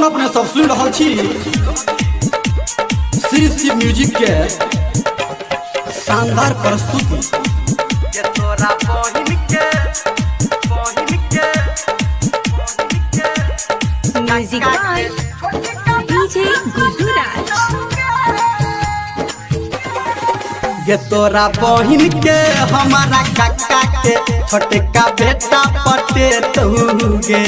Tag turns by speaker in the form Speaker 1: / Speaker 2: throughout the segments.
Speaker 1: अपने सब सुनि रहल छी श्री शिव म्यूजिक के शानदार प्रस्तुति।
Speaker 2: के तोरा बहिन के, बहिन के, बहिन के।
Speaker 3: Music by DJ Guddu Raj.
Speaker 1: गे तोरा बहिन के हमारा काका के छोटका बेटा पटे गे।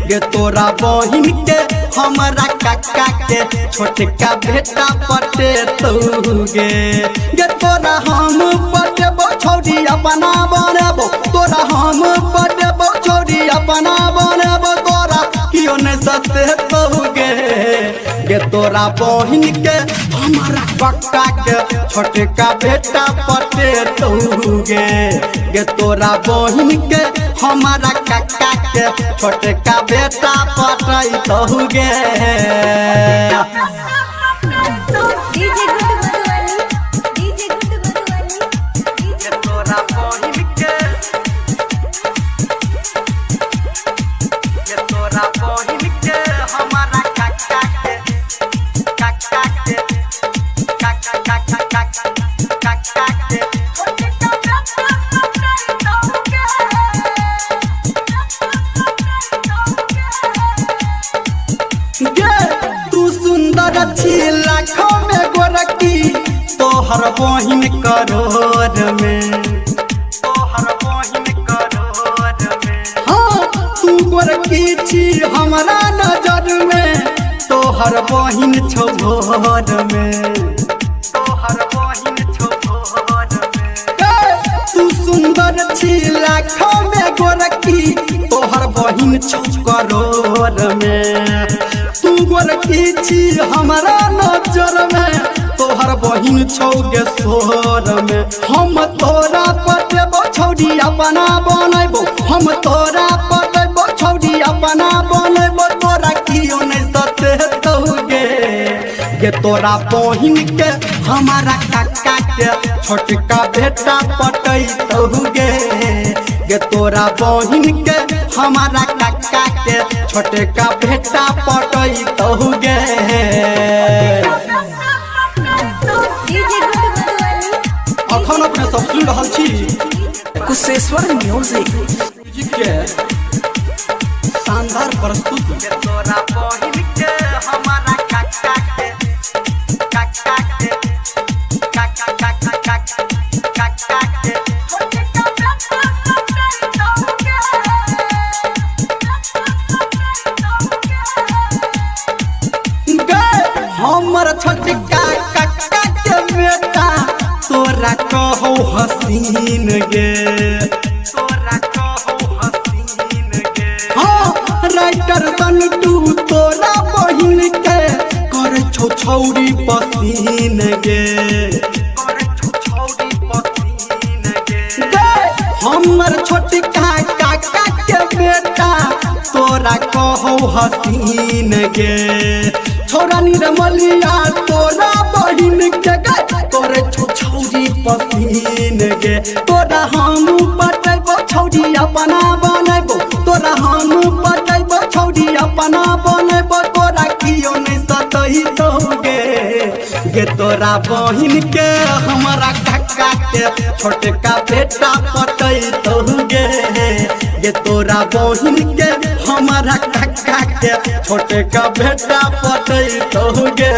Speaker 1: गे तोरा बहिन के हमारा काका के छोटका बेटा पटे गे। गे तोरा हम पटेबो छौरी अपना बनेबो, तोरा हम पटेबो छौरी अपना बनेबो, तोरा कियो ने सते गे। गे तोरा बहिन के हमारा काका के छोटका बेटा पटे गे। गे तोरा बहिन के हमारा काका के छोटका बेटा पटे गे।
Speaker 3: DJ Guddu Madhubani, DJ Guddu Madhubani, DJ
Speaker 2: के तोरा बहिन के, के तोरा बहिन के हमारा काका के, काका के, काका काका काका काका के।
Speaker 1: गे तू सुंदर छी लाखों में गोरकी, तोहर बहिन करोड़ में,
Speaker 2: तोहर बहिन करोड़ में।
Speaker 1: हाँ तू गोरकी छी हमारा नजर में, तोहर बहिन छौ भोर में,
Speaker 2: तोहर बहिन छौ भोर में।
Speaker 1: गे तू सुंदर छी लाखों में गोरकी, तोहर बहिन छौ करोड़ में। तू गोरकी छी हमारा नजर में, तोहर बहिन छौ गे सोर में। हम तोरा पटेबो छौरी अपना बनेबो, हम तोरा पटेबो छौरी अपना बनेबो, तोरा कियो नहीं सते गे। गे तोरा बहिन के हमारा काका के छोटका बेटा पटै गे। गे तोरा बहिन के हमारा काका के छोटका बेटा पटै गे।
Speaker 3: DJ Guddu Madhubani.
Speaker 1: अखन अपने सब सुनि रहल छी
Speaker 4: कुशेश्वर म्यूजिक
Speaker 1: म्यूजिक के शानदार प्रस्तुति।
Speaker 2: के तोरा बहिन के हमारा काका के, काका के, काका काका काका काका के।
Speaker 1: गे हमर छोटका काका के बेटा तोरा कहौ हसीन गे,
Speaker 2: तोरा कहौ हसीन गे।
Speaker 1: हाँ राइटर सन्टू तोरा बहिन के करे छौ छौरी पसीन गे,
Speaker 2: करे छौ छौरी पसीन गे।
Speaker 1: गे हमर छोटका काका के बेटा तोरा कहौ हसीन गे, छोरा निरमलिया तोरा बहिन के गे तोरे छौ छौरी पसीन गे। तोरा हम पटेबो छौरी अपना बनेबो, तोरा हम पटेबो छौरी अपना बनेबो, तोरा कियो नहीं सतही गे। गे तोरा बहिन के हमारा काका के छोटका बेटा पटै गे। गे तोरा बहिन के हमारा काका के छोटका बेटा पटै गे।